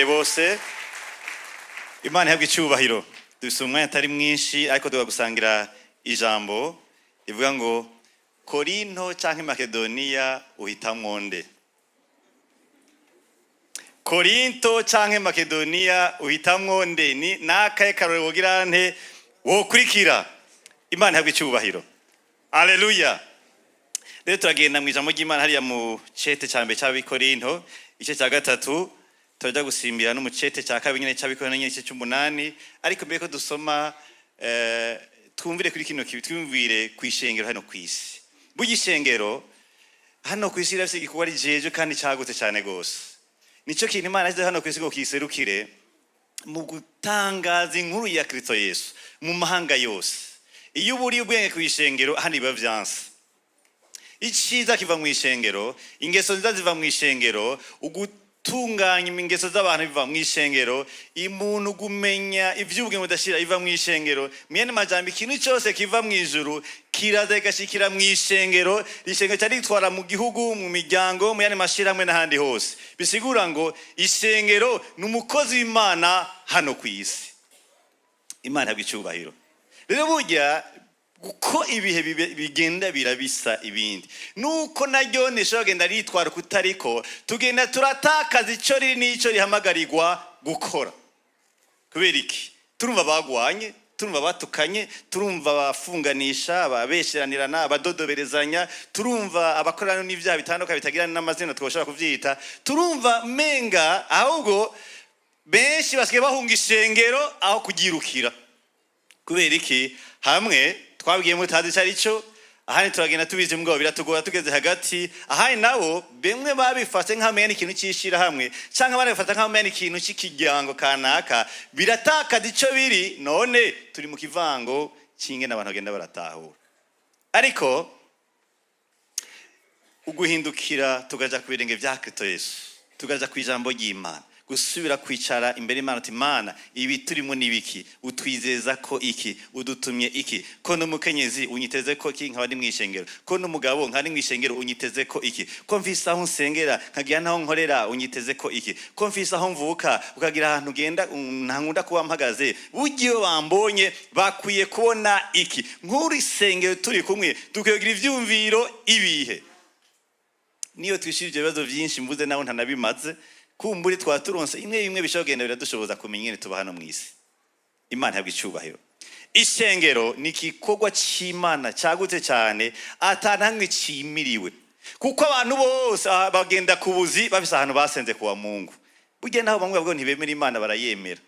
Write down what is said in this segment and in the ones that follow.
Tubakire bose. Imana ihabwe icyubahiro. Dufise umwanya atari mwinshi, ariko tugagusangira ijambo rivuga ngo Korinto canke Makedoniya, uhitamwo nde? Korinto canke Makedoniya, uhitamwo nde? Ni nakahe karore wogira nte wokurikira? Imana ihabwe icyubahiro. Aleluya. Rero turagenda mu ijambo ry'Imana hariya mu cete cya mbere cy'Abikorinto, igice cya gatatu. Turajya gusimbira no mu cete cya kabiri nyine cy'Abikorinto nyine, igice cy'umunani. Ariko mbere ko dusoma, twumvire kuri kino kibi, twumvire ku ishengero hano ku isi. Burya ishengero hano ku isi rirafise igikorwa rijeje kandi cyagutse cyane gose. Nicyo kintu Imana yashyize hano ku isi ngo kiserukire mu gutangaza inkuru ya Kristo Yesu mu mahanga yose. Iyo uburiye ubwenge ku ishengero hano, biba vyanse. Iciza kiva mu ishengero, ingeso nziza ziva mu ishengero, ugutunganya ingeso z'abantu biva mu ishengero, umuntu kumenya ivy'ubwenge budashira biva mu ishengero. Mwene majambo, ikintu cyose kiva mu ijuru kiraza kigashikira mu ishengero. Ishengero cyari ritwara mu gihugu, mu miryango, mu yandi mashirahamwe n'ahandi hose. Bisigura ngo ishengero ni umukozi w'Imana hano ku isi. Imana ihabwa icyubahiro. Rero burya uko ibihe bigenda birabisa ibindi, nuko naryo nishobora kugenda ritwara kutariko, tugenda turatakaza icyo riri n'icyo rihamagarirwa gukora. Kubera iki? Turumva bagwanye, turumva batukanye, turumva abafunganisha, ababesheranirana, abadodoberezanya, turumva abakorana n'ibyaha bitandukanye bitagira n'amazina twoshobora kuvyita. Turumva menga ahubwo benshi basigaye bahunga ishengero aho kuryirukira. Kubera iki? Hamwe twabwiye mutazi icyo ari cyo, ahandi turagenda tubizi mugabo biratugora tugeze hagati, ahandi nabo bimwe babifashe nk'amenya ikintu cy'ishirahamwe, cyangwa abandi bafata nk'amenya ikintu cy'ikiryango kanaka, biratakaza icyo biri. None turi mu kivango cy'ingene abantu bagenda baratahura. Ariko uguhindukira tukaja ku birenge bya Kristo Yesu, tukaja ku ijambo ry'Imana, gusubira kwicara imbere y'Imana uti: "Imana, ibi turimo ni biki? Utwizeza ko iki? Udutumye iki? Ko n'umukenyezi, unyiteze ko iki nkaba ndi mw'ishengero? Ko n'umugabo nkaba ndi mw'ishengero, unyiteze ko iki? Ko mfise aho nsengera, nkagira n'aho nkorera, unyiteze ko iki? Ko mfise aho mvuka, ukagira ahantu ugenda ntankunda kuba mpagaze, burya iyo bambonye bakwiye kubona iki? Nk'uri sengero turi kumwe, dukwiye kugira ivyumviro ibihe?" Niyo twishira ibyo bibazo byinshi mvuze, nawe ntanabimaze, kumburi twaba turonse imwe imwe bishobora kugenda biradushoboza kumenya ingene tuba hano mu isi. Imana ihabwa icyubahiro. Ishengero ni igikorwa cy'Imana cyagutse cyane, atanamwe cimiriwe, kuko abantu bose bagenda ku buzi bafise ahantu basenze kuwa Mungu. Burya naho bamwe bavuga ngo ntibemera Imana, barayemera.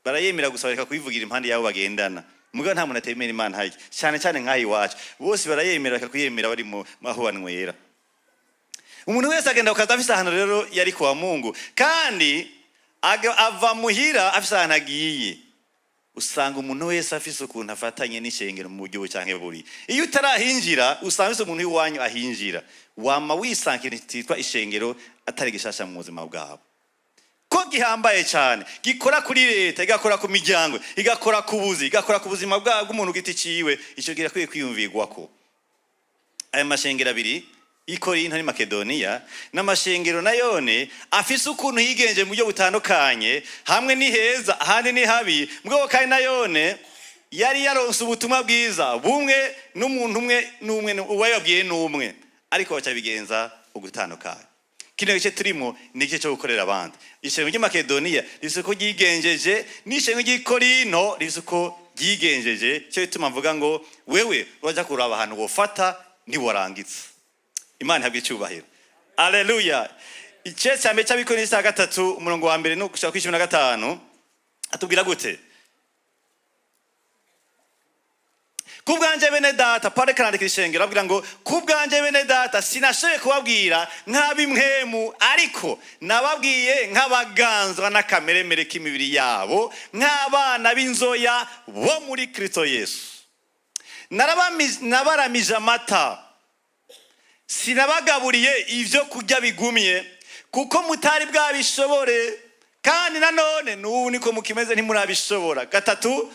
Barayemera gusa bareka kubivugira impande yabo bagendana. Mugabo nta muntu atemera Imana harya, cyane cyane nk'aha iwacu. Bose barayemera, bareka kuyemera bari mu aho banywera. Umuntu wese agenda kukaza afise ahantu rero yari kuwa Mungu, kandi ava muhira afise ahantu agiye. Usanga umuntu wese afise ukuntu afatanye n'ishengero mu buryo canke buri. Iyo utarahinjira, usanga ufise umuntu w'iwanyu ahinjira. Wama wisanga ikintu cyitwa ishengero atari gishasha mu buzima bwabo, ko gihambaye cyane, gikora kuri leta, igakora ku miryango, igakora ku buzi, igakora ku buzima bw'umuntu giti ciwe. Ico kirakwiye kwiyumvirwako. Aya mashengero abiri y'Ikorinto ni Makedoniya n'amashengero nayone afise ukuntu yigenje mu buryo butandukanye. Hamwe ni heza, ahandi ni habi. Mugabo kandi nayone yari yaronse ubutumwa bwiza bumwe n'umuntu umwe n'umwe, uwayabwiye n'umwe, ariko baca bigenza ugutandukanye. Kino gice turimo ni igice cyo gukorera abandi. Ishengero ry'i Makedoniya rifise uko ryigenjeje, n'ishengero ry'i Korinto rifise uko ryigenjeje. Cyo bituma mvuga ngo wewe urajya kuraba ahantu wofata ntiwarangitse. Imana ihabwa icyubahiro. Aleluya. Igice cya mbere cy'Abikorinto cya gatatu, umurongo wa mbere no gushika kuri 15, atubwira gute? "Ku bwanjye, bene data," Pawulo arandikira ishengero abwira ngo: "Ku bwanjye, bene data, sinashoboye kubabwira nk'ab'impwemu, ariko nababwiye nk'abaganzwa n'akameremere k'imibiri yabo, nk'abana b'inzoya bo muri Kristo Yesu. Nabaramije amata, sinabagaburiye ibyo kurya bigumye, kuko mutari bwabishobore, kandi nanone n'ubu niko mukimeze, ntimurabishobora. Gatatu,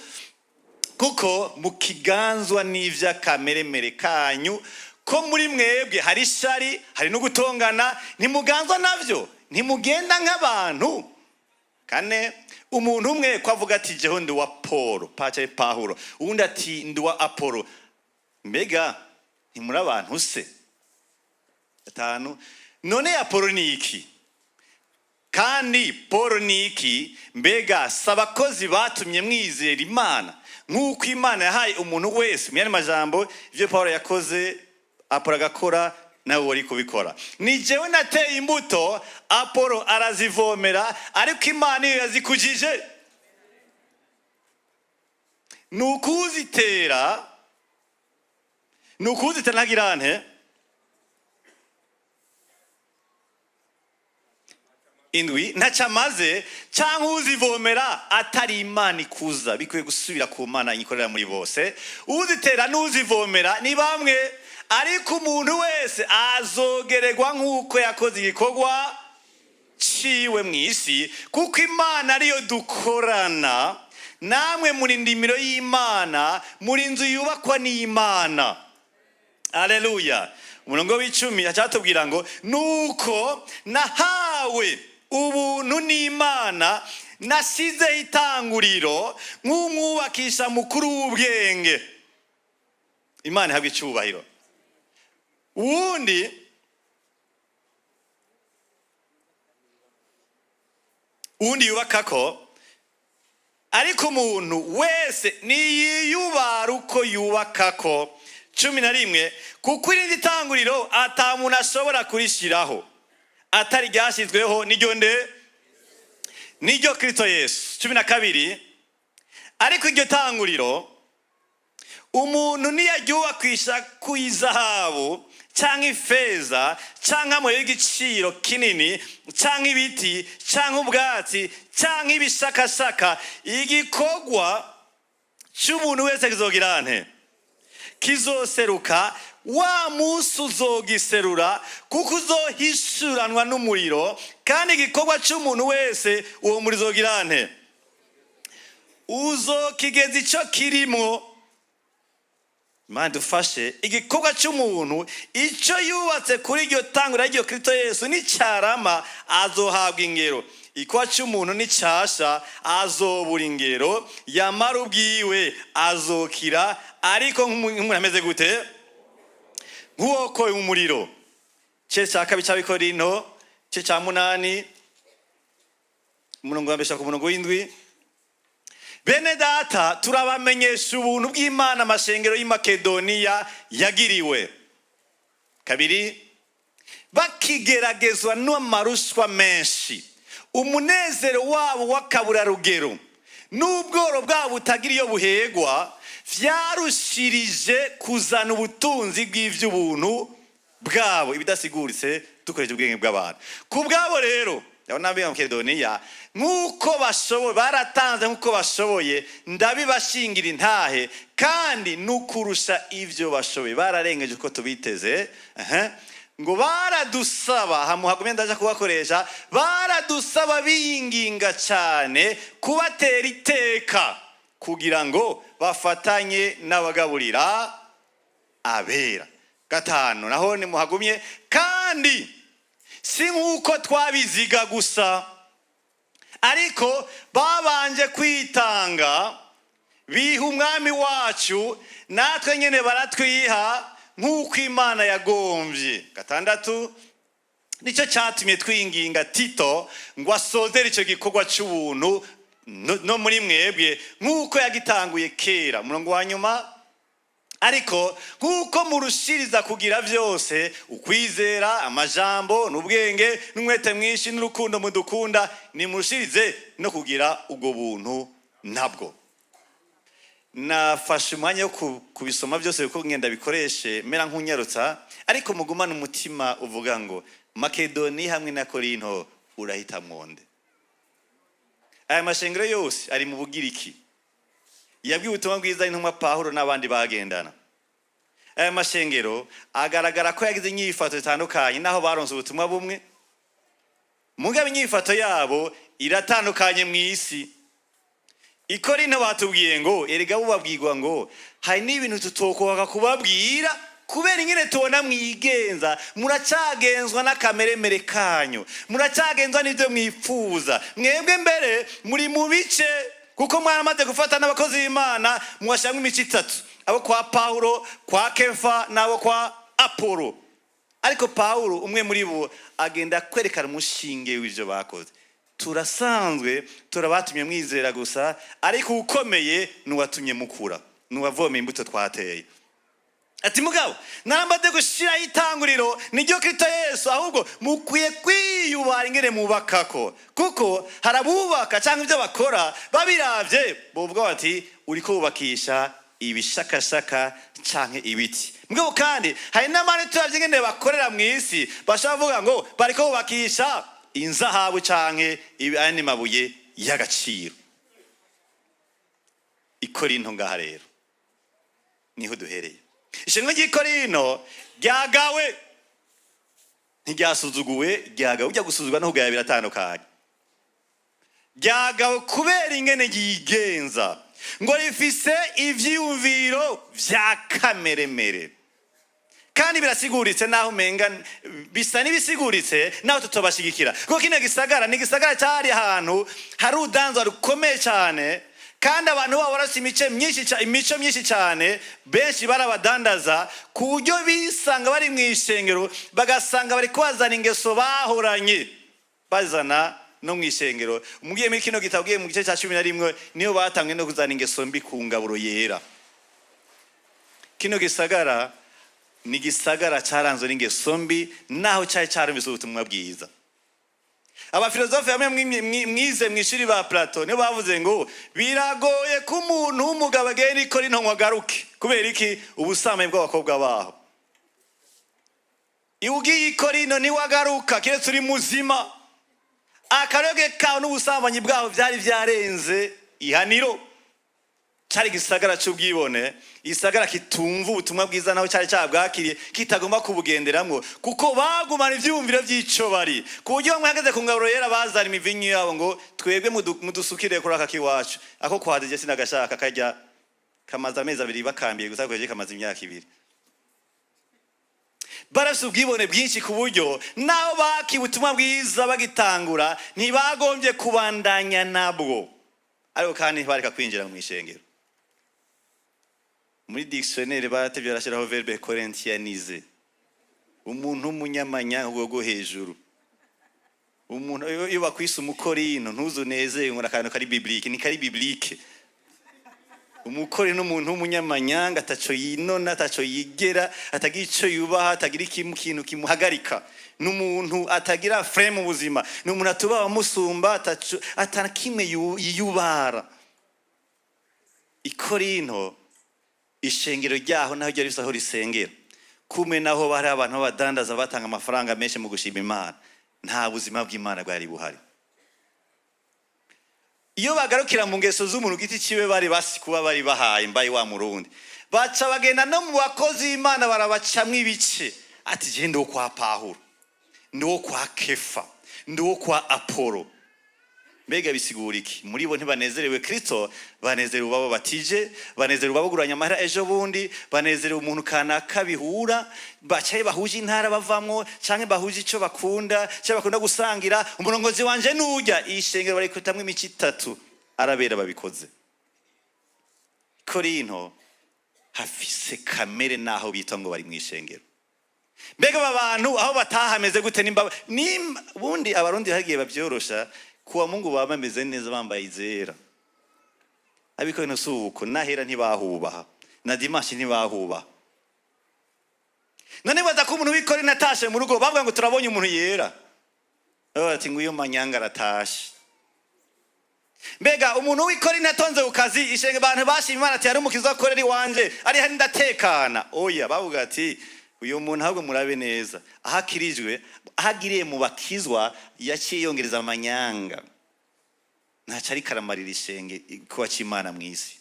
kuko mukiganzwa n'ivy'akameremere kanyu, ko muri mwebwe hari ishari, hari no gutongana. Ntimuganzwa navyo? Ntimugenda nk'abantu?" Kane, umuntu umwe ko avuga ati: "Jeho ndi wa Paul," pace Pawulo, uwundi ati: "Ndi wa Apolo." Mbega ntimuri abantu se? Gatanu, none Apolo ni iki? Kandi Paul ni iki? Mbega si abakozi batumye mwizera Imana, nk'uko Imana yahaye umuntu wese? Mu yandi majambo, ibyo Paul yakoze, Apolo agakora, nawe wari kubikora. Ni jewe nateye imbuto, Apolo arazivomera, ariko Imana iyo yazikujije. Ni ukuzitera, ni ukuzitera, ntagirante indwi ntacyo amaze, cyangwa uzivomera atari Imana ikuza. Bikwiye gusubira ku Mana ikorera muri bose. Uzitera n'uzivomera ni bamwe, ariko umuntu wese azogererwa nk'uko yakoze igikorwa ciwe mu isi, kuko Imana ariyo dukorana. Namwe muri ndimiro y'Imana, muri nzu yubakwa n'Imana. Aleluya! Umurongo w'10 acyatubwira ngo: "Nuko nahawe ubuntu n'Imana, nasizeho itanguriro nk'umwubakisha mukuru w'ubwenge." Imana ihabwa icyubahiro. Uwundi yubaka ko, ariko umuntu wese niyiyubara uko yubaka ko. 11, kuko irindi tanguriro ata muntu ashobora kurishyiraho atari ryashyizweho, niryo nde? Niryo Kristo Yesu. 12, ariko iryo tanguriro umuntu niyaryubakisha ku izahabu cyangwa ifeza cyangwa amabuye y'igiciro kinini cyangwa ibiti cyangwa ubwatsi cyangwa ibishakashaka, igikorwa cy'umuntu wese kizogira nte? Kizoseruka. Wa munsi uzogiserura, kuko uzohishuranwa n'umuriro, kandi igikorwa cy'umuntu wese uwo muriro uzogira nte? Uzokigeza icyo kirimo. Imana dufashe. Igikorwa cy'umuntu, icyo yubatse kuri iryo tangura ry'iryo Kristo Yesu, nicyarama azohabwa ingero. Igikorwa cy'umuntu nicyasha azobura ingero, yamara ubwiwe azokira, ariko nk'umuntu ameze gute? Nk'uwokoye umuriro. Cye cya kabiri cy'Abikorinto, cye cya 8, umurongo wa mbere ku murongo w'7. Bene data, turabamenyesha ubuntu bw'Imana amashengero y'i Makedoniya yagiriwe. Kabiri, bakigeragezwa n'amaruswa menshi, umunezero wabo w'akaburarugero n'ubworo bwabo butagira iyo buhegwa vyarushirije kuzana ubutunzi bw'ivy'ubuntu bwabo, ibidasiguritse dukoresheje ubwenge bw'abantu. Ku bwabo rero, abo n'ab'i Makedoniya, nk'uko bashoboye baratanze, nk'uko bashoboye, ndabibashingira intahe, kandi n'ukurusha ibyo bashoboye, bararengeje uko tubiteze. Ngo baradusaba, hamuhagumye ndaja kubakoresha, baradusaba binginga cyane kubatera iteka kugira ngo bafatanye n'abagaburira abera. Gatanu, naho nimuhagumye. Kandi si nk'uko twabiziga gusa, ariko babanje kwitanga biha Umwami wacu, natwe nyine baratwiha nk'uko Imana yagombye. Gatandatu, nicyo cyatumye twinginga Tito ngo asozere icyo gikorwa cy'ubuntu no muri mwebwe nk'uko yagitanguye kera. Umurongo wa nyuma, ariko nk'uko murushiriza kugira byose, ukwizera, amajambo n'ubwenge n'umwete mwinshi n'urukundo mudukunda, nimurushirize no kugira ubwo buntu nabwo. Nafashe umwanya wo kubisoma byose kuko ngenda bikoreshe mera nk'unyarutsa, ariko mugumane umutima uvuga ngo: Makedoni hamwe na Korinto, urahita mwonde? Aya mashengero yose ari mu Bugiriki, yabwiwe ubutumwa bwiza intumwa Pawulo n'abandi bagendana. Aya mashengero agaragara ko yagize inyifato zitandukanye, naho baronse ubutumwa bumwe, mugabo inyifato yabo iratandukanye mu isi. Ikorinto batubwiye ngo erega bo babwirwa ngo hari n'ibintu tutokubaka kubabwira. Kubera ingene tubona mwigenza, muracagenzwa n'akameremere kanyu, muracagenzwa n'ibyo mwifuza mwebwe. Mbere muri mu bice, kuko mwaramaze gufata n'abakozi b'Imana mubashyiramo imico itatu: abo kwa Pawulo, kwa Kefa n'abo kwa Apolo. Ariko Pawulo, umwe muri bo, agenda kwerekana umushinge w'ibyo bakoze. Turasanzwe turabatumye mwizera gusa, ariko ukomeye n'uwatumye mukura, n'uwavomeye imbuto twateye. Ati: "Mugabo naramaze gushyiraho itanguriro, niryo Kristo Yesu. Ahubwo mukwiye kwiyubara ingene mubakako, kuko hari abubaka cyangwa ibyo bakora babirabye bovuga bati: 'Uriko wubakisha ibishakashaka canke ibiti.' Mugabo kandi hari n'abandi turavye ingene bakorera mu isi, bashobora kuvuga ngo bariko bubakisha inzahabu canke ayandi mabuye y'agaciro." Ikorinto ngaha rero niho duhereye. Ishengero ry'Ikorino ryagawe, ntiryasuzuguwe, ryagawe. Ujya gusuzugwa no kugaya biratandukanye. Ryagawe kubera ingene ryigenza, ngo rifise ivyiyumviro vya kameremere. Kandi birasiguritse, naho umenga bisa n'ibisiguritse, naho tutobashigikira, kuko kino gisagara ni igisagara cyari ahantu hari urudanzwa rukomeye cyane, kandi abantu babo barafite imice myinshi, imico myinshi cyane. Benshi barabadandaza, ku buryo bisanga bari mu ishengero, bagasanga bari kubazana ingeso bahoranye, bazana no mu ishengero. Umugiye muri kino gitabo, ugiye mu gice cya 11, niyo batangiye no kuzana ingeso mbi ku ngaburo yera. Kino gisagara ni igisagara cyaranzwe n'ingeso mbi, naho cyari cyarumvise ubutumwa bwiza. Abafilozofe bamwe mwize mu ishuri ba Plato nibo bavuze ngo biragoye ko umuntu w'umugabo agenda ikora ngo agaruke. Kubera iki? Ubusambanyi bw'abakobwa baho. Iyo ugiye i Korinto ntiwagaruka keretse uri muzima. Akaryoge kawe n'ubusambanyi bwaho byari byarenze ihaniro. Cyari igisagara cy'ubwibone, igisagara kitumva ubutumwa bwiza, naho cyari cyabwakiriye kitagomba kubugenderamwo, kuko bagumana ivyiyumviro by'ico bari, ku buryo bamwe hageze ku ngaburo yera bazana imivinyu yabo ngo: "Twebwe mudusukire kuri aka kiwacu, ako kwadije sinagashaka, kajya kamaze amezi 2 bakambiye gusa, koje kamaze imyaka 2." Barafise ubwibone bwinshi, ku buryo naho bakiye ubutumwa bwiza bagitangura, ntibagombye kubandanya nabwo. Ariko kandi ntibareka kwinjira mu ishengero. Muri dictionnaire baratevye barashyiraho verbe corinthianiser, umuntu w'umunyamanya rwo hejuru. Umuntu iyo bakwise umukorino, ntuzunezere ngo akantu kari biblique. Ni kari biblique. Umukorino n'umuntu w'umunyamanyanga, ataco yinona, ataco yigera, atagira ico yubaha, atagira ikintu kimuhagarika. Ni umuntu atagira frein mu buzima, ni umuntu atubaha abamusumba, ataco atana kimwe yiyubara. Ikorinto, ishengero ryaho, naho ryari rifise aho risengera kumwe, naho bari abantu b'abadandaza batanga amafaranga menshi mu gushima Imana, nta buzima bw'Imana bwari buhari. Iyo bagarukira mu ngeso z'umuntu giti ciwe, bari basi kuba bari bahaye mbaye wa murundi. Baca bagenda no mu bakozi b'Imana, barabacamwo ibice, ati: "Je ndi uwo kwa Pawulo, ndi uwo kwa Kefa, ndi uwo kwa Apolo." Mbega bisigura iki? Muri bo ntibanezerewe Kristo, banezerewe babo batije, banezerewe babuguranye amahera ejo bundi, banezerewe umuntu kanaka bihura bacaye, bahuje intara bavamwo, canke bahuje ico bakunda, canke bakunda gusangira. Umurongozi wanje nujya ishengero barikutamwo imico itatu, arabera babikoze. Korinto hafise kamere, naho bitwa ngo bari mu ishengero. Mbega aba bantu aho bataha hameze gute? Nimba nimba bundi Abarundi hagiye babyorosha, kuwa Mungu baba bameze neza, bambaye izera. Ariko ino si uko, nahera ntibahubaha, na dimanche ntibahubaha. None baza ko umuntu w'Ikorinto atashe mu rugo, bavuga ngo: "Turabonye umuntu yera." Bavuga ati ngo: "Iyo manyanga aratashe." Mbega umuntu w'Ikorinto atonze ku kazi, ishenge, abantu bashima Imana ati: "Hari umukiza akorera iwanje, ari hari ndatekana"? Oya, bavuga ati: "Uyu muntu ahubwo murabe neza aho akirijwe, aho agiriye mu bakizwa, yaciye yongereza amanyanga, ntaco ariko aramarira ishenge kuba c'Imana mu isi."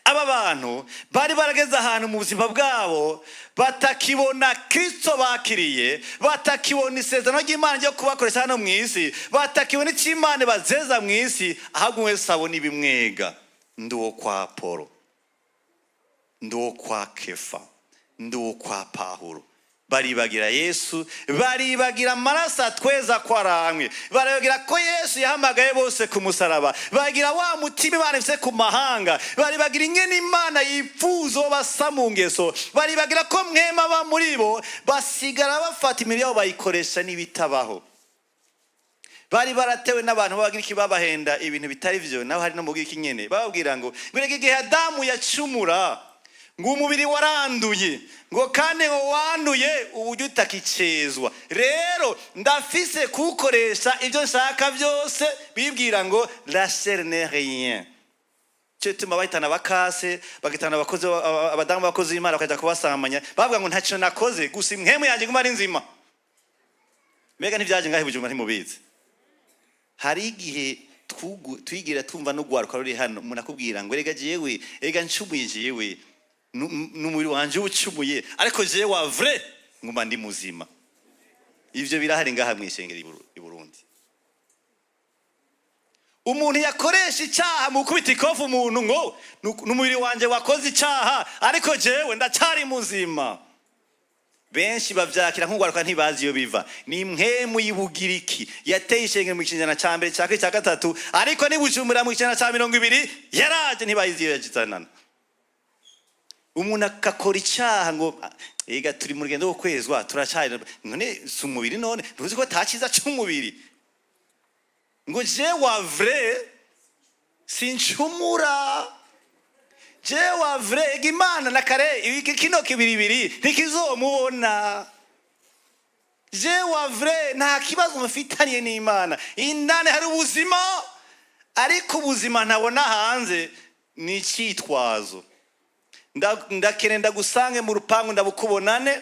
Aba bantu bari barageze ahantu mu buzima bwabo batakibona Kristo bakiriye, batakibona isezerano ry'Imana ryo kubakoresha hano mu isi, batakibona icyo Imana bazeza mu isi. Ahubwo wese abona ibimwega: ndi uwo kwa Polo, ndi uwo kwa Kefa. Ndi uwo kwa Pawulo. Baribagira Yesu, baribagira amaraso atweza ko aramwe, baribagira ko Yesu yahamagaye bose ku musaraba, bagira wa mutima Imana ifise ku mahanga, baribagira ingene Imana yifuza uwo basa mu ngeso, baribagira ko Mpwemu aba muri bo. Basigara bafata imibiri yabo bayikoresha n'ibitabaho. Bari baratewe n'abantu b'Abagiriki babahenda ibintu bitari vyo. Naho hari no mu Bugiriki nyene bababwira ngo ngureke igihe Adamu yacumura, ngo umubiri waranduye, ngo kandi ngo wanduye uburyo utakicezwa, rero ndafise kuwukoresha ibyo nshaka byose. Bibwira ngo la chair n'est rien. Cyo gituma bahitana bakase, bagahitana abakozi, abadamu b'abakozi b'Imana, bakajya kubasambanya, bavuga ngo ntacyo nakoze, gusa impwemu yanjye iguma ari nzima. Mbega ntibyaje ngahe Bujumbura? Ntimubizi? Hari igihe twigira tumva n'ugwaruka ruri hano, umuntu akubwira ngo rega jewe, rega ncumuye jewe, n'umubiri wanje ucumuye, ariko jewe wa vrai nguma ndi muzima. Ivyo birahari ngaha mw'ishengero i Burundi. Umuntu yakoresha icyaha mu gukubita ikofu umuntu ngo n'umubiri wanje wakoze icyaha, ariko jewe ndacyari muzima. Benshi bavyakira nk'ugwaruka, ntibazi iyo biva. Ni impwemu y'Ubugiriki yateye ishengero mu kinyejana ca mbere, ca kabiri, ca gatatu, ariko ni Bujumbura mu kinyejana ca 20 yaraje, ntibayizi iyo yagizanana. Umuntu akakora icyaha ngo ega turi mu rugendo rwo kwezwa, turacari, none si umubiri? None ntuzi ko takiza c'umubiri? Ngo je wa vrai sincumura, je wa vrai ega Imana na kare iki kino kibiribiri ntikizomubona, je wa vrai nta kibazo mufitaniye n'Imana, indani hari ubuzima, ariko ubuzima ntabona hanze ni icyitwazo. Ndakeneye ndagusange mu rupangu ndabukubonane,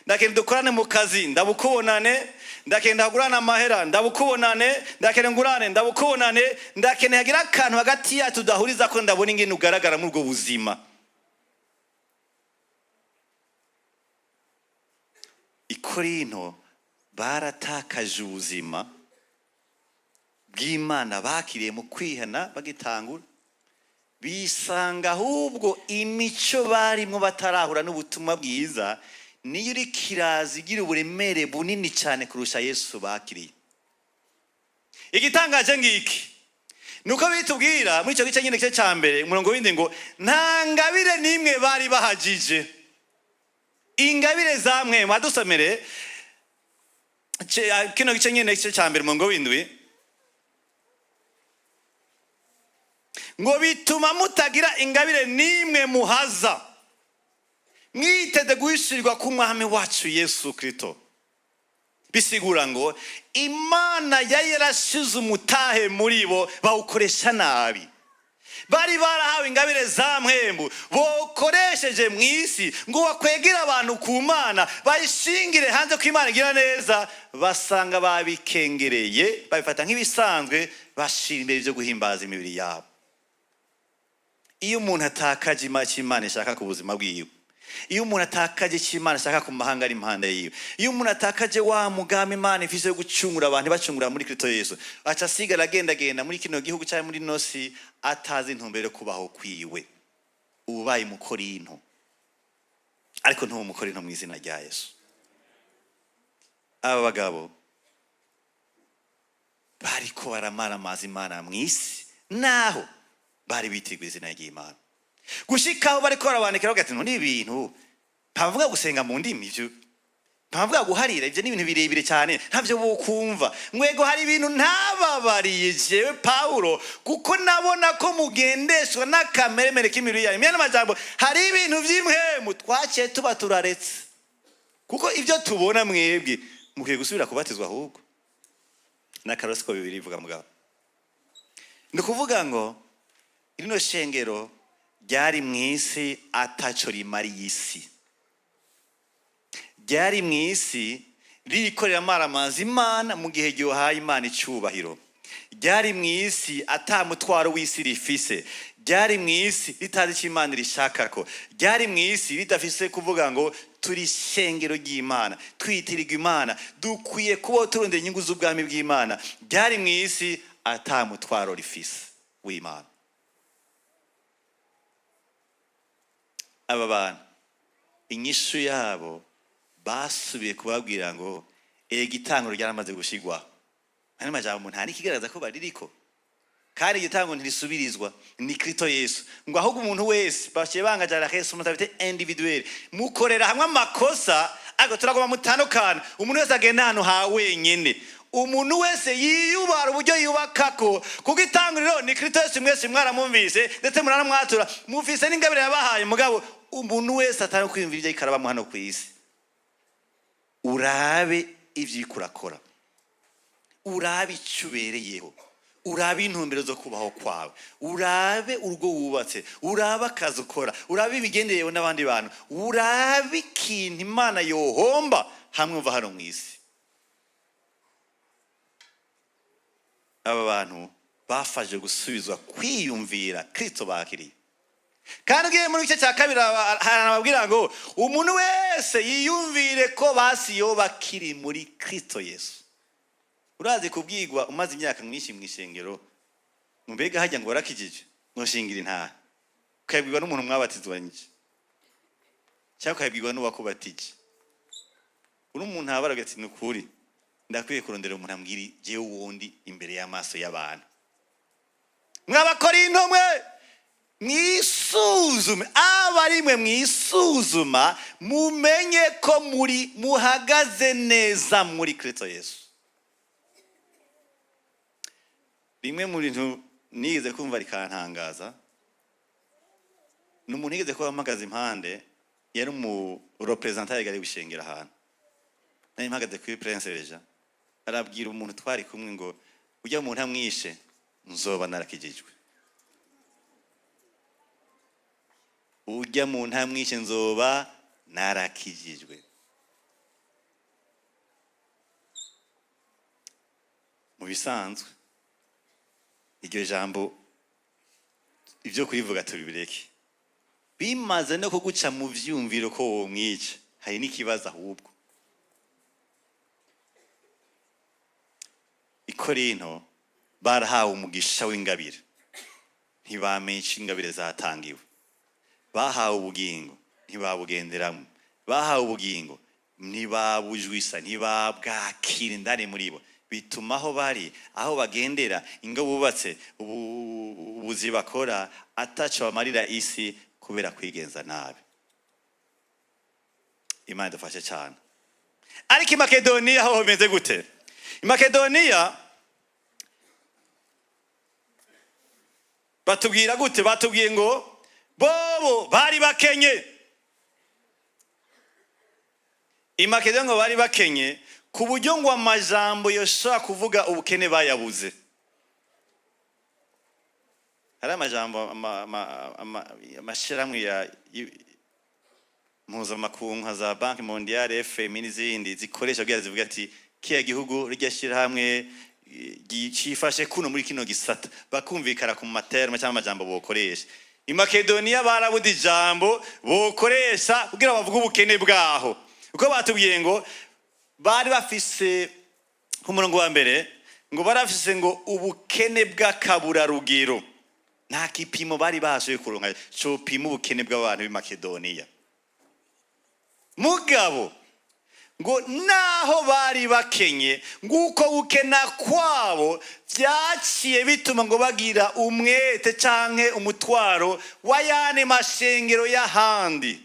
ndakeneye dukorane mu kazi ndabukubonane, ndakeneye ndagurane amahera ndabukubonane, ndakeneye ngurane ndabukubonane, ndakeneye hagira akantu hagati yacu tudahuriza ko ndabona ingene ugaragara muri ubwo buzima. I Korinto baratakaje ubuzima bw'Imana bakiriye mu kwihana bagitangura, bisanga ahubwo imico barimwo batarahura n'ubutumwa bwiza niyo iri kiraza igira uburemere bunini cyane kurusha Yesu bakiriye. Igitangaje ngiki, nuko bitubwira muri icyo gice nyine, gice cya mbere, umurongo w'indi, ngo nta ngabire n'imwe bari bahagije, ingabire za Mpwemu. Adusomere kino gice nyine, gice cya mbere, umurongo w'indwi, ngo bituma mutagira ingabire n'imwe muhaza, mwiteze guhishirirwa k'Umwami wacu Yesu Kristo. Bisigura ngo Imana yari yarashize umutahe muri bo, bawukoresha nabi. Bari barahawe ingabire za Mpwemu bokoresheje mu isi ngo bakwegere abantu ku Mana, bayishingire hanze ko Imana igira neza, basanga babikengereye, babifata nk'ibisanzwe, bashira imbere byo guhimbaza imibiri yabo. Iyo umuntu atakaje icyo Imana ishaka ku buzima bwiwe, iyo umuntu atakaje icyo Imana ishaka ku mahanga ari impande yiwe, iyo umuntu atakaje wa mugambi Imana ifise yo gucungura abantu, ibacungura muri Kristo Yesu, aca asigara agendagenda muri kino gihugu cyangwa muri nosi atazi intumbero yo kubaho kwiwe. Ubaye Umukorinto, ariko ntuba Umukorinto mu izina rya Yesu. Aba bagabo bariko baramaramaza Imana mu isi, naho bari bitirwa izina ry'Imana, gushikaho bariko barabandikira bavuga ati none ibintu ntabavuga gusenga mu ndimi, ivyo ntabavuga guharira, ivyo ni ibintu birebire cyane, ntavyo bokumva. Mwego hari ibintu ntababariye jewe Pawulo, kuko nabona ko mugendeshwa n'akameremere k'imibiri yanyu. Myene majambo, hari ibintu vy'impwemu twaciye tuba turaretse, kuko ivyo tubona mwebwe mukwiye gusubira kubatizwa ahubwo. N'akarose ko bibiri ivuga mugabo, ni ukuvuga ngo rino shengero ryari mu isi ataco rimariye isi, ryari mu isi rikorera amaramaza Imana mu gihe ryohaye Imana icubahiro, ryari mu isi ata mutwaro w'isi rifise, ryari mu isi ritazi icyo Imana irishakako, ryari mu isi ridafise kuvuga ngo turi ishengero ry'Imana, twitirirwa Imana, dukwiye kubaho turondera inyungu z'ubwami bw'Imana, ryari mu isi ata mutwaro rifise w'Imana. Aba bantu Inyishu yabo basubiye kubabwira ngo ega itanguro ryaramaze gushigwaho. Andi majambo, nta n'ikigaragaza ko baririko, kandi iryo tango ntirisubirizwa, ni Kristo Yesu. Ngo ahubwo umuntu wese baciye bangaja la responsabilité individuelle. Mukorera hamwe amakosa, ariko turagomba mutandukana. Umuntu wese agenda ahantu ha wenyene, umuntu wese yiyubara uburyo yubakako, kuko itanguriro ni Kristo Yesu. Mwese mwaramwumvise, ndetse muranamwatura, mufise n'ingabire yabahaye. Mugabo umuntu wese atari kwiyumvira ibyo ariko arabamo hano ku isi. Urabe ivyo uriko urakora, urabe icyo ubereyeho, urabe intumbero zo kubaho kwawe, urabe urugo wubatse, urabe akazi ukora, urabe imigenderewe n'abandi bantu, urabe ikintu Imana yohomba hamwe uva hano mu isi. Aba bantu bafashe gusubizwa kwiyumvira Kristo bakiriye. Kandi ugiye muri gice cya kabiri, haranababwira ngo umuntu wese yiyumvire ko basi yoba akiri muri Kristo Yesu. Urazi kubwirwa umaze imyaka myinshi mu ishengero, mbega hajya ngo warakijije, ngo nshingira intaha, ukabwirwa n'umuntu mwabatizwanyije cyangwa ukabwirwa n'uwakubatije. Uri umuntu abaraga ati: "Ni ukuri ndakwiye kurondera umuntu ambwira jewe wundi imbere y'amaso y'abantu." Mw'Abakorinto mwe, mwisuzume, aba ari mwe mwisuzuma, mumenye ko muri muhagaze neza muri Kristo Yesu. Rimwe mu bintu nigeze kumva rikantangaza, ni umuntu yigeze kuba mpagaze impande, yari umu représentant yari gushengera ahantu nari mpagaze kuri Prince Régent, arabwira umuntu twari kumwe ngo: "Ujya mu ntamwishe nzoba narakijijwe, ujya mu ntamwishe nzoba narakijijwe." Mu bisanzwe iryo jambo, ibyo kurivuga tubireke, bimaze no kuguca mu vyumviro ko womwica, hari n'ikibazo. Ahubwo i Korinto barahawe umugisha w'ingabire, ntibamenye ingabire zatangiwe. Bahawe ubugingo, ntibabugenderamo. Bahawe ubugingo, ntibabujwisa, ntibabwakira indani muri bo. Bituma aho bari, aho bagendera, ingo bubatse, ubuzi bakora, ataco bamarira isi kubera kwigenza nabi. Imana idufashe cyane. Ariko i Makedoniya ho bimeze gute? I Makedoniya batubwira gute? Batubwiye ngo bobo bari bakenye. I Makedoniya ngo bari bakenye ku buryo ngo amajambo yoshobora kuvuga ubukene bayabuze. Hari amajambo amashirahamwe ya mpuzamakungu nka za Banque Mondiale, FMI n'izindi zikoresha kugira zivuga ati kiya gihugu, rirya shirahamwe cifashe kuno muri kino gisata, bakumvikana ku ma termes cyangwa amajambo bokoresha. I Makedoniya barabuze ijambo bokoresha kugira bavuge ubukene bwaho, kuko batubwiye ngo bari bafise, ku murongo wa mbere, ngo barafise ngo ubukene bw'akaburarugero. Nta kipimo bari bashoboye kuronka copima ubukene bw'abantu b'i Makedoniya. Mugabo ngo naho bari bakenye, nguko gukena kwabo byaciye bituma ngo bagira umwete canke umutwaro w'ayandi mashengero y'ahandi.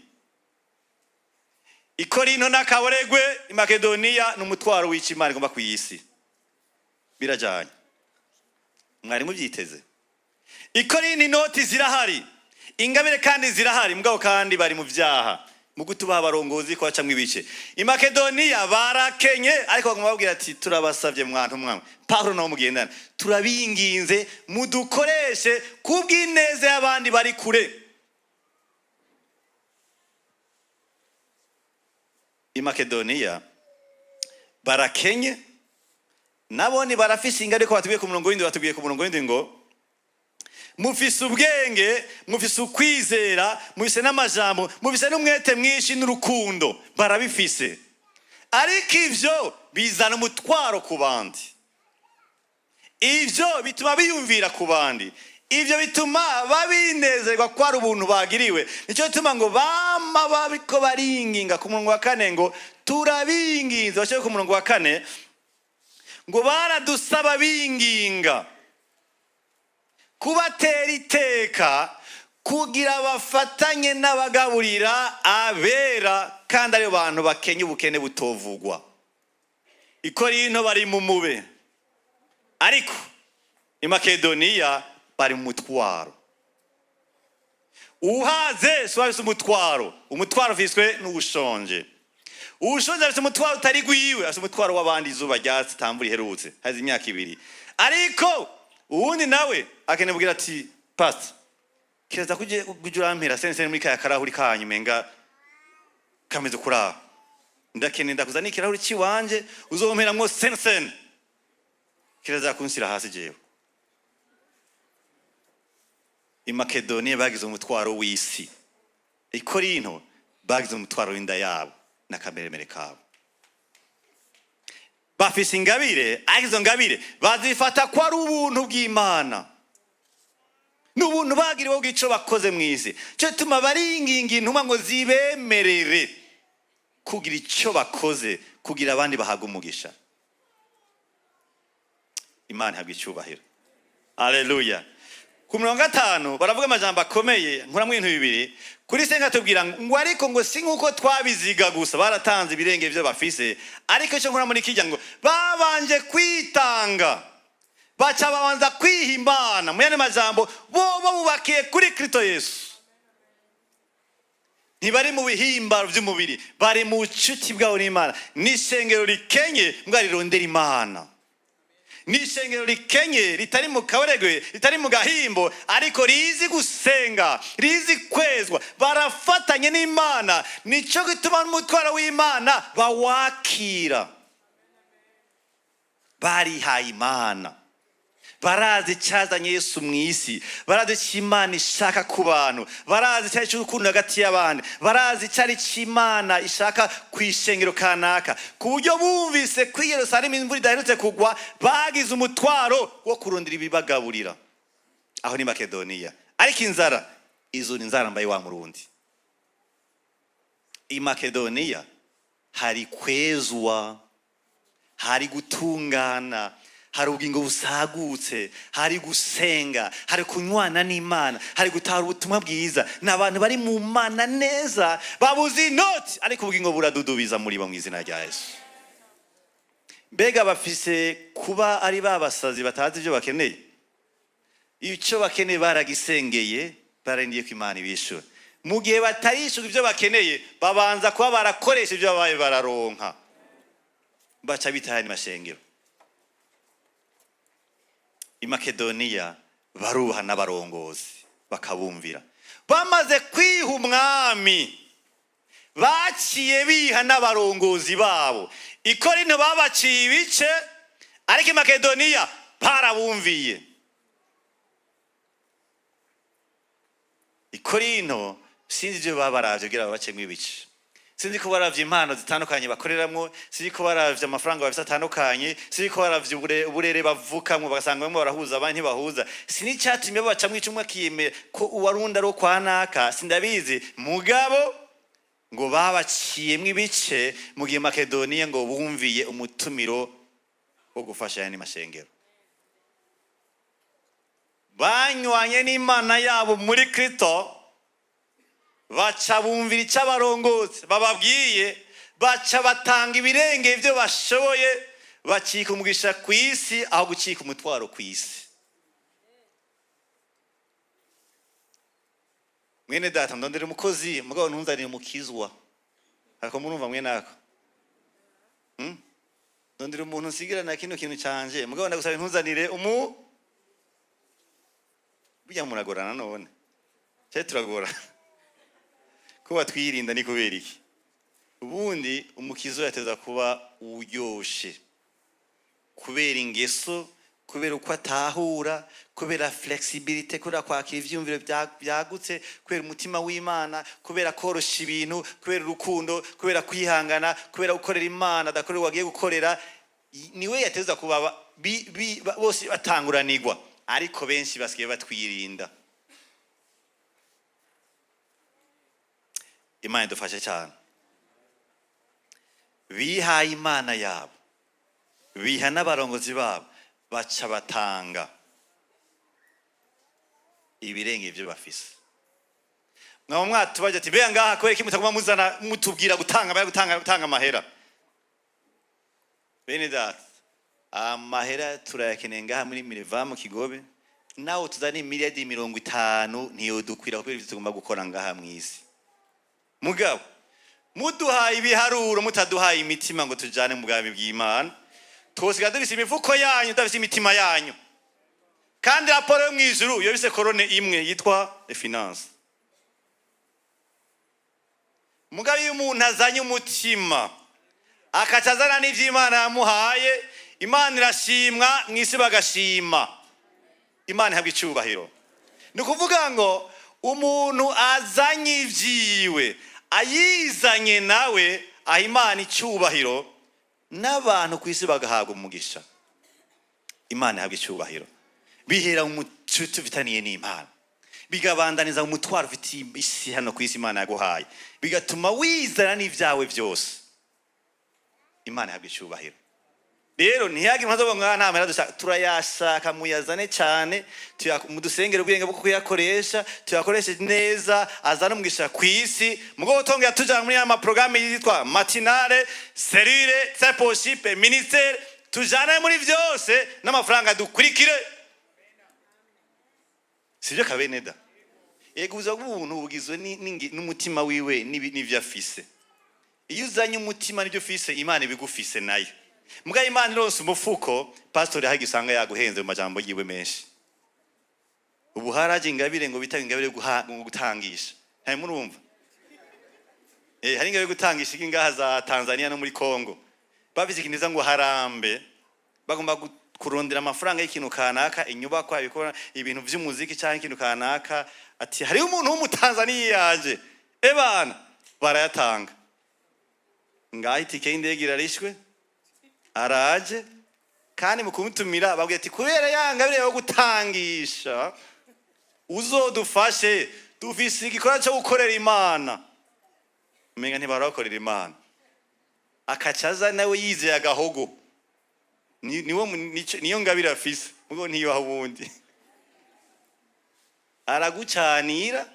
I Korinto n'akaboregwe, i Makedoniya ni umutwaro w'icyo Imana igomba ku isi. Birajanye, mwari mubyiteze. I Korinto inoti zirahari, ingabire kandi zirahari, mugabo kandi bari mu vyaha, mu gutubaha abarongozi, ko bacamwo ibice. I Makedoniya barakenye, ariko baguma babwira ati: "Turabasavye mwantu mwamwe, Pawulo nawo mugendana, turabinginze mudukoreshe kubw'ineza y'abandi bari kure." I Makedoniya barakenye, nabone barafise ingabire, ariko batubwiye ku murongo w'indwi, batubwiye ku murongo w'indwi ngo mufise ubwenge, mufise ukwizera, mufise n'amajambo, mufise n'umwete mwinshi n'urukundo. Barabifise, ariko ivyo bizana umutwaro ku bandi, ivyo bituma biyumvira ku bandi. Ibyo bituma babinezerwa ko ari ubuntu bagiriwe. Nicyo gituma ngo bama babiko baringinga. Ku murongo wa 4 ngo turabinginze, bashyire ku murongo wa 4 ngo baradusaba binginga kubatera iteka kugira bafatanye n'abagaburira abera, kandi aribo bantu bakenye ubukene butovugwa. I Korinto bari mu mube, ariko i Makedoniya bari mu mutwaro. Uhaze si wafise umutwaro, umutwaro ufiswe n'ubushonje. Uwushonje afise umutwaro utari gwiwe, afise umutwaro w'abandi. Izuba ryatsi tamvura iherutse haze imyaka 2, ariko uwundi nawe akeneye kubwira ati: "Pastor, kiraza kuje kujya urampera senseni muri kaya karahuri kanyu, menga kameze kuraho. Ndakeneye ndakuza n'ikirahuri ciwanje uzomperamwo senseni, kiraza kunsira hasi jewe." I Makedoniya bagize umutwaro w'isi, i Korinto bagize umutwaro w'inda yabo n'akameremere kabo. Bafise ingabire, ariko izo ngabire bazifata ko ari ubuntu bw'Imana, ni ubuntu bagiriwe bw'ico bakoze mu isi. Cyo gituma baringinga intumwa ngo zibemerere kugira icyo bakoze kugira abandi bahabwe umugisha. Imana ihabwa icyubahiro, aleluya. Ku 50 baravuga amajambo akomeye. Nkuramwo ibintu bibiri kuri senga tubwira ngo ariko ngo si nk'uko twabiziga gusa, baratanze ibirenge ibyo bafise. Ariko icyo nkura muri kijya ngo babanje kwitanga, baca babanza kwiha Imana. Mu yandi majambo, bo bubakiye kuri Kristo Yesu, ntibari mu bihimbaro by'umubiri, bari mu bucuti bwabo n'Imana. Ni ishengero rikenye mbwa rirondera Imana, ni ishengero rikenye ritari mu kabaregwe, ritari mu gahimbo, ariko rizi gusenga, rizi kwezwa. Barafatanye n'Imana, nicyo gituma n'umutwaro w'Imana bawakira. Barihaye Imana, barazi icyazanye Yesu mu isi, barazi icyo Imana ishaka ku bantu, barazi icyari cy'urukundo hagati y'abandi, barazi icyari cy'Imana ishaka ku ishengero kanaka, ku buryo bumvise ko i Yerusalemu imvura idaherutse kugwa, bagize umutwaro wo kurondera ibibagaburira. Aho ni Makedoniya, ariko inzara izura inzara mbaye wa murundi. I Makedoniya hari kwezwa, hari gutungana, hari ubugingo busagutse, hari gusenga, hari kunywana n'Imana, hari gutahura ubutumwa bwiza. Ni abantu bari mu Mana neza, babuze inoti ariko ubugingo buradudubiza muri bo mu izina rya Yesu. Mbega bafise kuba ari ba basazi batazi ibyo bakeneye? Icyo bakeneye baragisengeye, barindiye ko Imana ibishura. Mu gihe batarishura ibyo bakeneye, babanza kuba barakoresha ibyo babaye bararonka, baca bitahana mashengero. I Makedoniya barubaha n'abarongozi, bakabumvira. Bamaze kwiha umwami, baciye biha n'abarongozi babo. I Korinto babaciye ibice, ariko i Makedoniya barabumviye. I Korinto sinzi ibyo baba baravye kugira babacemwo ibice, sinzi ko baravye impano zitandukanye bakoreramwo, sinzi ko baravye amafaranga bafise atandukanye, sinzi ko baravye uburere bavukamwo, bagasanga bamwe barahuza abandi ntibahuza. Sinicyatumye babacamwo icumwe akiyemera ko uwarundi ari kwa naka, sindabizi. Mugabo ngo babaciyemwo ibice, mu gihe Makedoniya ngo bumviye umutumiro wo gufasha ayandi mashengero. Banywanye n'Imana yabo muri Kristo, baca bumvira icyo abarongozi bababwiye, baca batanga ibirenge ibyo bashoboye, bacika umugisha ku isi aho gucika umutwaro ku isi. Mwene data, ndondera umukozi, mugabo ntunzanire umukizwa. Ariko murumva mwene ako, Ndondera umuntu nsigirana kino kintu canje, mugabo ndagusaba ntuzanire umu burya. Muragorana none cye, turagora ko batwirinda. Ni kubera iki? Ubundi umukizo yateza kuba uryoshe kubera ingeso, kubera uko atahura, kubera flexibility, kubera kwakira ivyiyumviro byagutse, kubera umutima w'Imana, kubera korosha ibintu, kubera urukundo, kubera kwihangana, kubera gukorera Imana adakorera uwo agiye gukorera. Niwe yateza kuba bose batanguranirwa. Ariko benshi basigaye batwirinda. Imana idufashe cyane. Bihaye Imana yabo, biha n'abarongozi babo, baca batanga ibirenga ibyo bafise. Mwaba mwatubaje ati: "Mbega ngaha kubera iki mutaguma muzana mutubwira gutanga amahera, gutanga, gutanga amahera?" Bene data, amahera turayakeneye ngaha muri Mireva mu Kigobe. Nawe tuzane miliyari 50, ntiyodukwira kubera ibyo tugomba gukora ngaha mu isi. Mugabo muduhaye ibiharuro, mutaduhaye imitima ngo tujane mu bwami bw'Imana, twosiga dufise imifuko yanyu, tudafise imitima yanyu. Kandi raporo yo mw'ijuru yo bise colonne imwe yitwa finance. Mugabo iyo umuntu azanye umutima, akaca azana n'ivy'Imana yamuhaye, Imana irashimwa, mw'isi bagashima, Imana ihabwa icubahiro. Ni ukuvuga ngo umuntu azanye ivyiwe, ayizanye nawe, aha Imana icyubahiro, n'abantu ku isi bagahabwa umugisha. Imana ihabwa icyubahiro. Bihera mu mucuti ufitaniye n'Imana, bigabandaniza mu mutwaro ufitiye isi hano ku isi Imana yaguhaye, bigatuma wizana n'ibyawe byose. Imana ihabwa icyubahiro. Rero ntihagire umuntu azovuga ngo nta mahera dushaka. Turayashaka, muyazane cyane, mudusengere ubwenge bwo kuyakoresha, tuyakoreshe neza, azane umugisha ku isi. Mugabo tongera tujana muri ya maporogaramu yitwa matinale, cellule, discipleship, ministère, tujane muri byose n'amafaranga dukurikire. Sibyo kabeneda? Ego, ubuzima bw'ubuntu bugizwe n'umutima wiwe n'ivyo afise. Iyo uzanye umutima n'ibyo ufise, Imana ibigufise nayo. Mugabo Imana ironse umufuko, pastori hagiye usanga yaguhenze mu majambo yiwe menshi. Ubu haraje ingabire ngo bita ingabire yo ngo gutangisha. Ntawe murumva? Hari ingabire yo gutangisha iki ngaha za Tanzania no muri Congo. Bafise ikintu ngo harambe, bagomba kurondera amafaranga y'ikintu kanaka, inyubakwa, ibikora ibintu vy'umuziki cyangwa ikintu kanaka. Ati hariho umuntu w'Umutanzaniya yaje, ebana barayatanga. Ngaho itike y'indege irarishwe, araje. Kandi mu kumutumira babwiye ati: "Kubera ya ngabire yo gutangisha, uzodufashe, dufise igikorwa cyo gukorera Imana." Umenga ntibarakorera Imana. Akaca aza nawe yizeye agahogo. Niwo niyo ngabire afise, mugo ntiyoha ubundi aragucanira.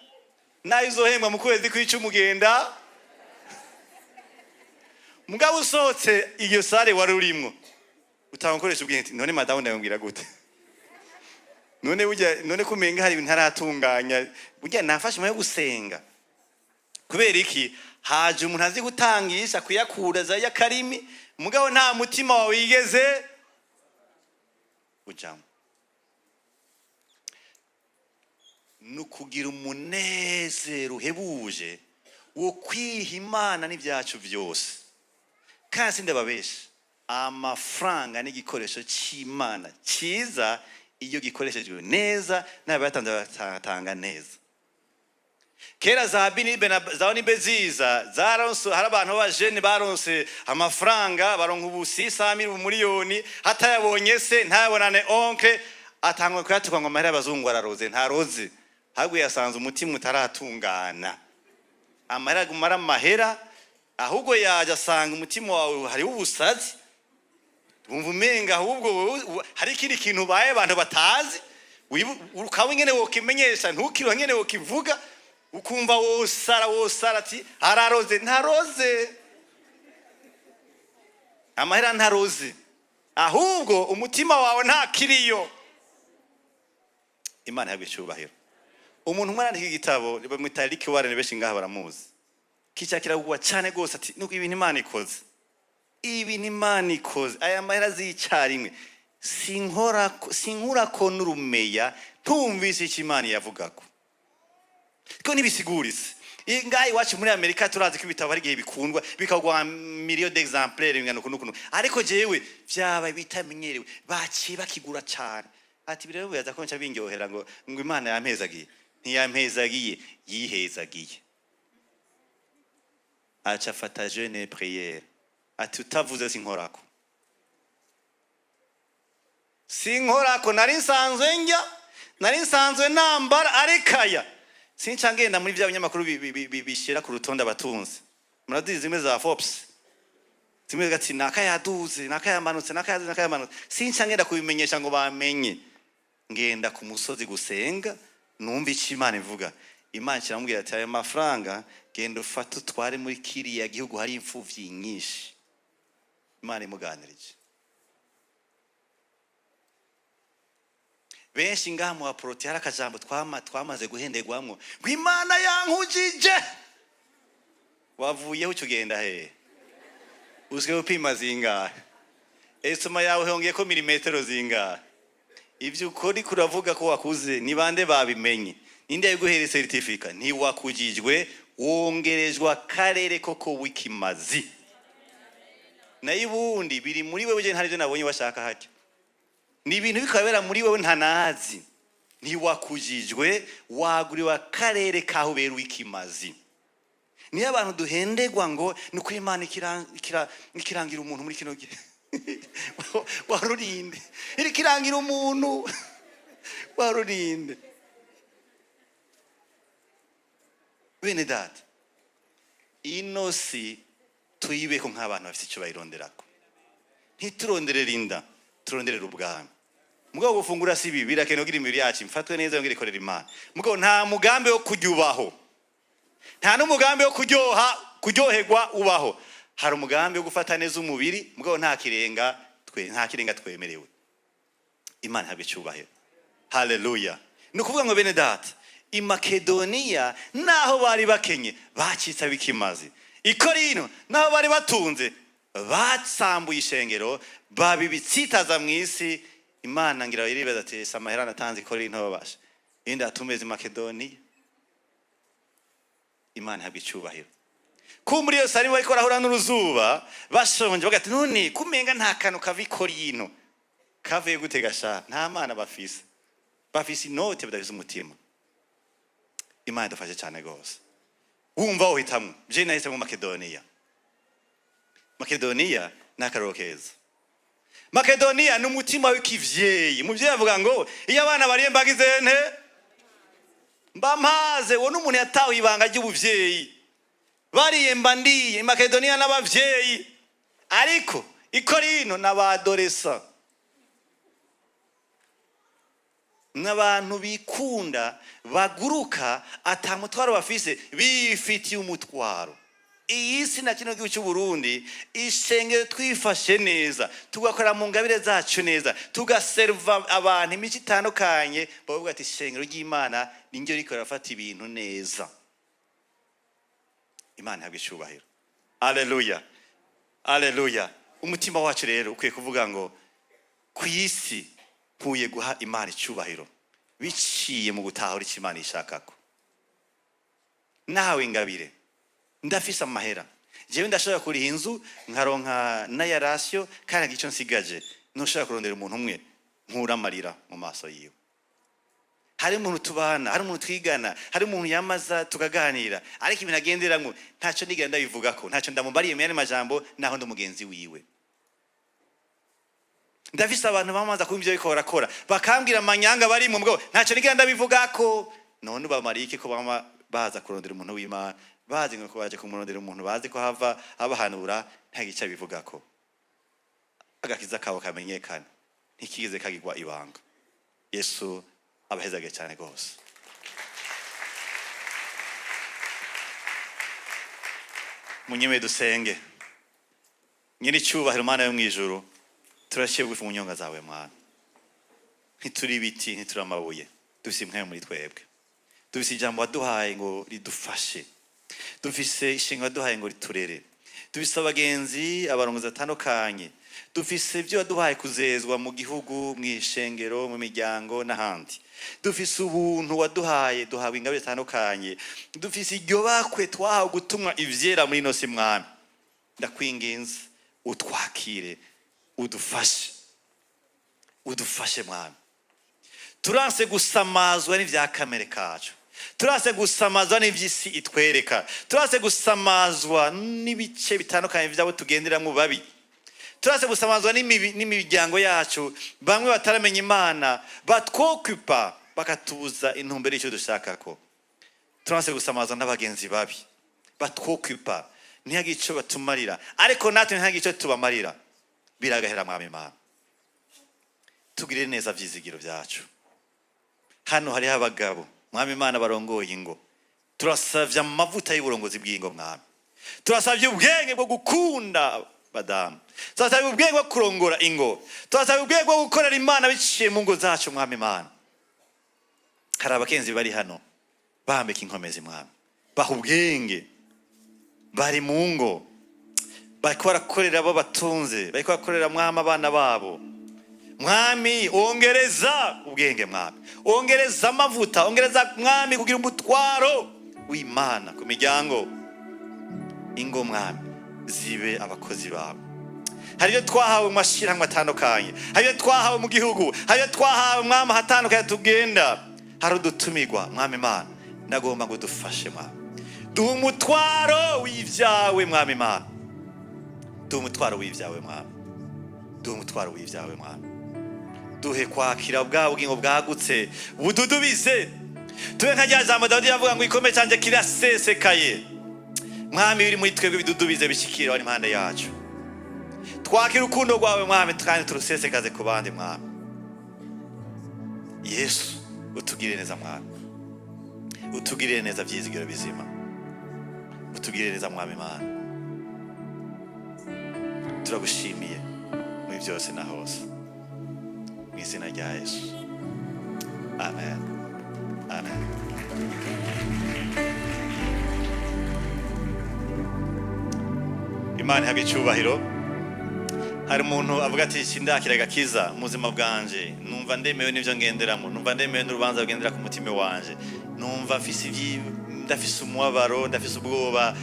Nayo uzohembwa mu kwezi kw'icumi ugenda. Mugabo usohotse iyo salle wari urimwo, utanga ukoresha ubwenge ati: "None madamu ndamubwira gute? None burya, none kumenga hari ibintu ntaratunganya, burya nafashe umwanya wo gusenga." Kubera iki? Haje umuntu azi gutangisha, kuyakura za y'akarimi, mugabo nta mutima wawe wigeze ujamo. Ni ukugira umunezero uhebuje wo kwiha Imana n'ibyacu byose. Kandi sindababesha, amafaranga ni igikoresho cy'Imana cyiza iyo gikoreshejwe neza, n'abayatanze batanga neza. Kera za binibe na za nibe ziza zaronse, hari abantu b'abajene baronse amafaranga, baronka ubu 600 000, umuriyoni. Hatayabonye se, ntayabonane oncle, atangwa kuyatuka ngo amahera y'abazungu araroze. Ntaroze, ahubwo yasanze umutima utaratungana. Amahera aguma ari amahera, ahubwo yaje asanga umutima wawe hariho ubusazi, wumva umenga ahubwo wowe hari ikindi kintu ubaye abantu batazi. Ukaba ingene wokimenyesha, ntukiwe ingene wokivuga, ukumva wosara, wosara ati araroze. Ntaroze amahera, ntaroze, ahubwo umutima wawe ntakiriyo. Imana yabwe icyubahiro. Umuntu umwe arandika igitabo, bamwita Rick Warren, benshi ngaha baramuzi. Kica kiragugwa cyane rwose, ati nuko ibintu Imana ikoze, ibintu Imana ikoze, aya mahera z'icyarimwe, sinkora sinkurako n'urumeya ntumvise icyo Imana yavugako, ko ntibisiguritse. Ngaha iwacu muri Amerika turazi ko ibitabo hari igihe bikundwa, bikagwa million d'exemplaires bingana uku n'uku, ariko jewe vyaba bitamenyerewe, baciye bakigura cyane. Ati rero bibaza ko nca bindyohera ngo Imana yampezagiye. Ntiyampezagiye, yihezagiye. Aca afata jeûne, prière, ati utavuze sinkorako. Sinkorako, nari nsanzwe njya, nari nsanzwe nambara, ariko aya sinca ngenda muri bya binyamakuru bishyira ku rutonde abatunzi. Murazizi zimwe za Forbes, zimwe gati naka yaduze, naka yamanutse, naka yaduze, naka yamanutse. Sinca ngenda kubimenyesha ngo bamenye. Ngenda ku musozi gusenga, numva icyo Imana ivuga. Imana kiramubwira ati: "Ayo mafaranga genda ufate utware muri kiriya gihugu hari imfuvyi nyinshi." Imana imuganirije. Benshi ngaha mu baporoti hari akajambo twamaze guhenderwamwo ngo Imana yankujije. Wavuyeho uca ugenda hehe? Usigaye upima zingahe? Esoma yawe hongeyeko milimetero zingahe? Ibyo ukora kuravuga ko wakuze, ni bande babimenye? Ninde yabiguhereye certificat? Ntiwakujijwe, wongerejwe akarere koko w'ikimazi. Nayo ubundi biri muri wewe, nta nibyo nabonye washaka hajya. Ni ibintu bikabera muri wewe ntanazi. Ntiwakujijwe, waguriwe akarere kaho ubera uw'ikimazi. Niyo abantu duhendegwa ngo ni uko Imana ikirangira umuntu muri kino gihe. Warurinde irikirangira umuntu, warurinde. Bene data, ino si tuyibeko nk'abantu bafite icyo bayironderako. Ntituronderere inda, turonderere ubwami. Mugabo gufungura si bibi, birakenewe kugira imibiri yacu imfatwe neza yongere ikorere Imana. Mugabo nta mugambi wo kujya ubaho, nta n'umugambi wo kuryoherwa ubaho. Hari umugambi wo gufata neza umubiri, mugabo nta kirenga twe, nta kirenga twemerewe. Imana ihabwe icyubahiro. Haleluya. Ni ukuvuga ngo bene data, i Makedoniya naho bari bakenye bacitse abikimazi, i Korinto naho bari batunze batsambuye ishengero babibitsitaza mu isi. Imana ngira yiribaza ati: "Ese amahera natanze i Korinto babasha iyindi atumeze i Makedoniya?" Imana ihabwe icyubahiro. Ko muri yose harimo bariko barahura n'uruzuba, bashonje, bagati none kumenga nta kantu kava i Korinto. Kavuye gute gasha? Nta mana bafise, bafise inote badafise umutima. Imana idufashe cyane rwose. Wumva wohitamwo? Je nahisemo Makedoniya. Makedoniya ni akaroro keza. Makedoniya ni umutima w'ikivyeyi. Umuvyeyi avuga ngo iyo abana bariye mbagize nte? Mba mpaze. Uwo ni umuntu yatawe ibanga ry'ubuvyeyi. Bariye mba ndiye. Makedoniya n'abavyeyi, ariko i Korinto n'abadoresa, n'abantu bikunda, baguruka ata mutwaro bafise, bifitiye umutwaro. Iyi si na kino gihugu cy'u Burundi, ishengero twifashe neza, tugakora mu ngabire zacu neza, tugaserva abantu imico itandukanye, bavuga ati ishengero ry'Imana niryo riko rirafata ibintu neza. Imana ihabwe icyubahiro. Aleluya, aleluya. Umutima wacu rero ukwiye kuvuga ngo ku isi nkuye guha Imana icyubahiro biciye mu gutahura icyo Imana ishakako. Nawe ingabire, ndafise amahera, jewe ndashobora kuriha inzu nkaronka n'aya rasiyo kandi icyo nsigaje ntushobora kurondera umuntu umwe nkura amarira mu maso yiwe. Hari umuntu tubana, hari umuntu twigana, hari umuntu yamaza tukaganira, ariko ibintu agenderamwo ntacyo nigera ndabivugako, ntacyo ndamubariye mu yandi majambo, naho ndi umugenzi wiwe. Ndafise abantu bamaze kumva ibyo bariko barakora, bakambwira amanyanga barimwo, mugabo ntacyo nigera ndabivugako. None ubamariye iki ko bama baza kurondera umuntu w'Imana, bazi ngo baje kumurondera umuntu bazi ko hava abahanura, nta gice abivugako? Agakiza kabo kamenyekana, ntikigeze kagirwa ibanga. Yesu abahezage cyane rwose. Munyeme dusenge. Nyiri icyubahiro, Mana yo mu ijuru, turashyira bugufi mu nyonga zawe Mwana. Ntituri ibiti, ntituri amabuye, dufise impwemu muri twebwe, dufise ijambo waduhaye ngo ridufashe, dufise ishinga waduhaye ngo riturere, dufise abagenzi, abarongozi batandukanye, dufise ibyo waduhaye kuzezwa mu gihugu, mu ishengero, mu miryango n'ahandi, dufise ubuntu waduhaye, duhawe ingabire zitandukanye, dufise iryo bakwe twahawe gutumwa ivyera muri ino si. Mwami, ndakwinginze utwakire, udufashe, udufashe Mwami. Turanse gusamazwa n'ivya kamere kacu, turanse gusamazwa n'ivy'isi itwereka, turanse gusamazwa n'ibice bitandukanye vy'abo tugenderamwo babi. Turase gusamazwa n'imiryango yacu, bamwe bataramenya Imana, batwokupa bakatubuza intumbero y'icyo dushaka ko. Turase gusamazwa n'abagenzi babi batwokupa, ntihagire icyo batumarira, ariko natwe ntihagire icyo tubamarira. Biragahera. Mwami Imana, tugirire neza vyizigiro byacu. Hano hariho abagabo, Mwami Imana, barongoye ingo. Turasavye amavuta y'uburongozi bw'ingo, Mwami. Turasavye ubwenge bwo gukunda badamu, turasavye ubwenge bwo kurongora ingo, turasavye ubwenge bwo gukorera Imana biciye mu ngo zacu. Mwami Imana, hari abakenzi bari hano, bambika inkomezi, Mwami, baha ubwenge. Bari mu ngo, bariko barakorera abo batunze, bariko barakorera, Mwami, abana babo. Mwami, ongereza ubwenge, Mwami, ongereza amavuta, ongereza, Mwami, kugira umutwaro w'Imana ku miryango. Ingo, Mwami, zibe abakozi bawe. Hari ibyo twahawe mu mashyirahamwe atandukanye, hari ibyo twahawe mu gihugu, hari ibyo twahawe, Mwami, ahatandukanye tugenda, hari udutumirwa. Mwami Imana, ndagomba ngo dufashe, Mwami, duha umutwaro w'ibyawe. Mwami Imana, duha umutwaro w'ibyawe. Mwami, duha umutwaro w'ibyawe. Mwami, duhe kwakira bwa bugingo bwagutse, bududubize, tube nka rya jambo Dawidi yavuga ngo igikombe cyanjye kirasesekaye. Mwami, biri muri twebwe bidudubize, bishikira bari impande yacu. Twakira urukundo rwawe, Mwami, kandi turusesekaze ku bandi. Mwami Yesu, utugirire neza. Mwami, utugirire neza. Byizigiro bizima, utugirire neza. Mwami Imana, turagushimiye muri byose na hose, mu izina rya Yesu, amen, amen. Imana ihabwa icyubahiro. Hari umuntu avuga ati: "Sindakira agakiza mu buzima bwanje, numva ndemewe n'ibyo ngenderamo, numva ndemewe n'urubanza rugendera ku mutima wanje, numva mfise ndafise umubabaro, ndafise ubwoba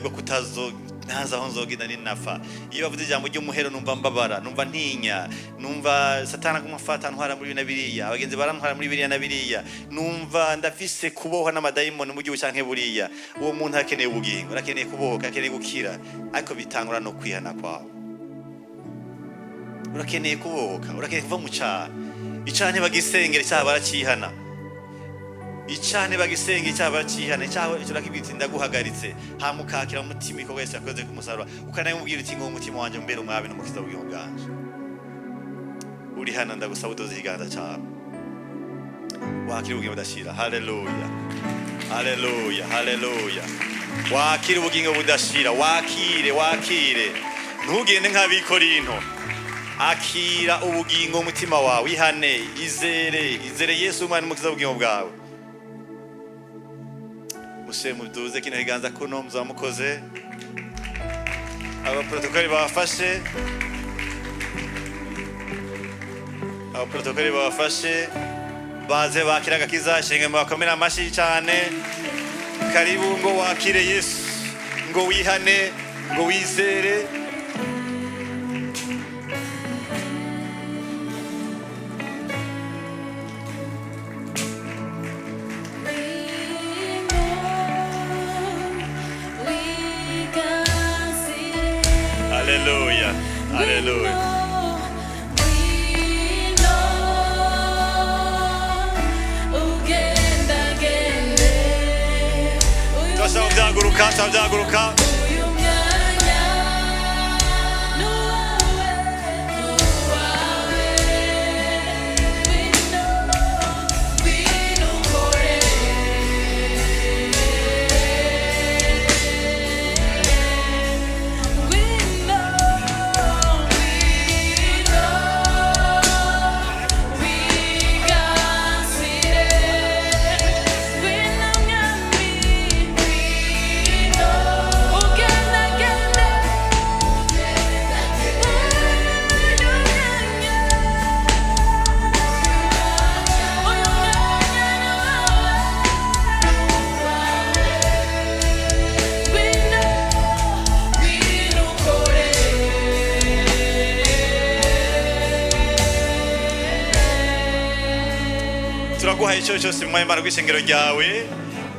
bwo kutazo ntazi aho nzogenda ninafa. Iyo bavuze ijambo ry'umuhero numva mbabara, numva ntinya, numva Satani agumafata ntwara muri bino na biriya, abagenzi barantwara muri biriya na biriya, numva ndafise kubohwa n'amadayimoni mu gihugu canke buriya." Uwo muntu akeneye ubugingo, arakeneye kubohoka, akeneye gukira, ariko bitangura no kwihana kwawe. Urakeneye kubohoka, urakeneye kuva mu cyaha. Icyaha ntibagisengera, icyaha barakihana. Icyaha ntibagisengera, icyaha barakihana. Icyaha urakibwira uti: "Ndaguhagaritse." Hama ukakira mu mutima ibikorwa Yesu yakoze ku musaraba, ukanabimubwira uti: "Ngo umutima wanjye umbere umwami n'umukiza w'ubugingo bwanje." Uri hano, ndagusaba udoze ikiganza cyawe, wakira ubugingo budashira. Haleluya, haleluya, haleluya! Wakire ubugingo budashira, wakire, wakire, ntugende nk'Abikorinto. Akira ubugingo mu mutima wawe, ihane, izere, izere Yesu umwana n'umukiza w'ubugingo bwawe. Mushe muduze kino kiganza kuno, muzaba mukoze. Abaprotokoli babafashe, abaprotokoli babafashe, baze bakira agakiza. Shenge mubakomere amashyi cyane. Karibu ngo wakire Yesu, ngo wihane, ngo wizere. We know, we can see. Haleluya, haleluya! We know, ugendagende. Turashaka kubyaguruka, turabyaguruka. Uyu mwanya nuwawe, nuwawe. We know, ngwino ukore. We know, we know, we can see it. We know, Mwami, we know. Ugendagende. Uyu mwanya, uyu mwanya nuwawe. We know, ngwino ukore. Turaguhaye icyo cyose, Mwami Imana, rw'ishengero ryawe.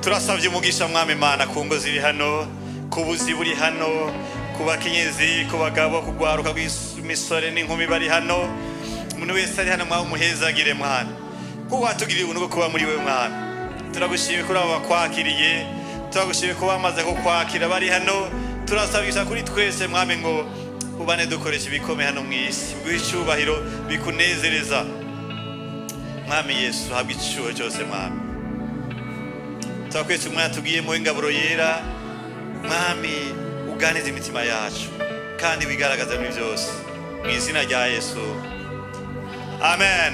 Turasabye umugisha, Mwami Imana, ku ngo ziri hano, ku buzi buri hano, ku bakenyezi, ku bagabo, ku rwaruka rw'imitima. Imisore n'inkumi bari hano, umuntu wese ari hano, Mwami, umuhezagire, Mwami, kuko watugiriye ubuntu bwo kuba muri we. Mwami, turagushimiye kuri abo bakwakiriye, turagushimiye ko bamaze kukwakira bari hano. Turasabisha kuri twese, Mwami, ngo ubane dukoresha ibikomeye hano mu isi, biguhe icyubahiro, bikunezereza. Mwami Yesu, habwa icyubahiro cyose. Mwami, turakwese umwanya tugiyemo w'ingaburo yera. Mwami, uganize imitima yacu kandi wigaragaza muri byose, mu izina rya Yesu, amen.